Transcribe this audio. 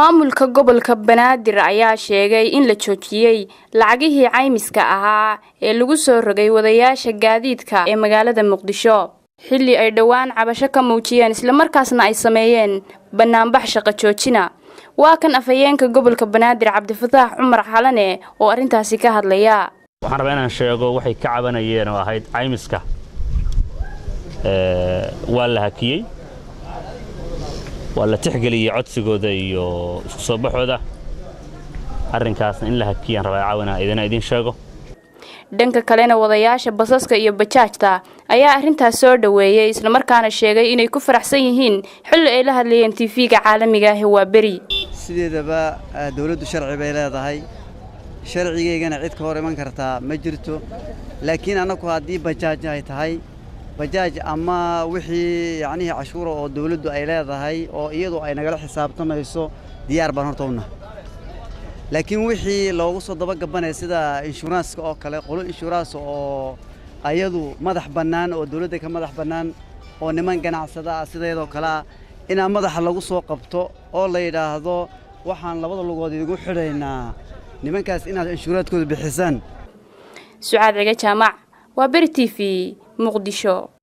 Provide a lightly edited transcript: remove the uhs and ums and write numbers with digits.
Maamulka gobolka Banaadir ayaa sheegay in la joojiyey lacagihii caymiska ahaa ee lagu soo rogay wadayaasha gaadiidka ee magaalada Muqdisho, xilli ay dhowaan cabasho ka muujiyeen islamarkaasna ay sameeyeen banaanbax shaqo joojina. Waa kan afhayeenka gobolka Banaadir, Cabdifataax Cumar Xalane, oo arrintaasi ka hadlaya. Waxaan rabaa inaan sheego waxay ka cabanayeen oo ahayd caymiska waa la hakiyey, waa la tixgeliyey codsigooda iyo isku soo baxooda. Arrinkaasna in la hakiyaan rabaa caawina idina idiin sheego. Dhanka kalena, wadayaasha basaska iyo bajaajta ayaa arrintaas soo dhoweeyey, islamarkaana sheegay inay ku faraxsan yihiin, xilli ay la hadlayeen TV-ga caalamiga ah waa beri. Sideedaba dawladdu sharci bay leedahay, sharcigeygana cid ka hor iman kartaa ma jirto. Laakiin annagu haddii bajaaj ay tahay, bajaaj ama wixii yacnihii cashuura oo dawladdu ay leedahay oo iyadu ay nagala xisaabtamayso, diyaar baan horta una. Laakiin wixii loogu soo dabagabanaya sida insurance-ka oo kale, qolo insurance oo ayadu madax bannaan oo dawladda ka madax bannaan oo niman ganacsada ah sideedoo kale ah inaa madaxa lagu soo qabto oo la yidhaahdo waxaan labada lugood idigu xidhaynaa nimankaas inaad insurance-kooda bixisaan. Sucaad Ciga Jaamac, waa Beri TV, Muqdisho.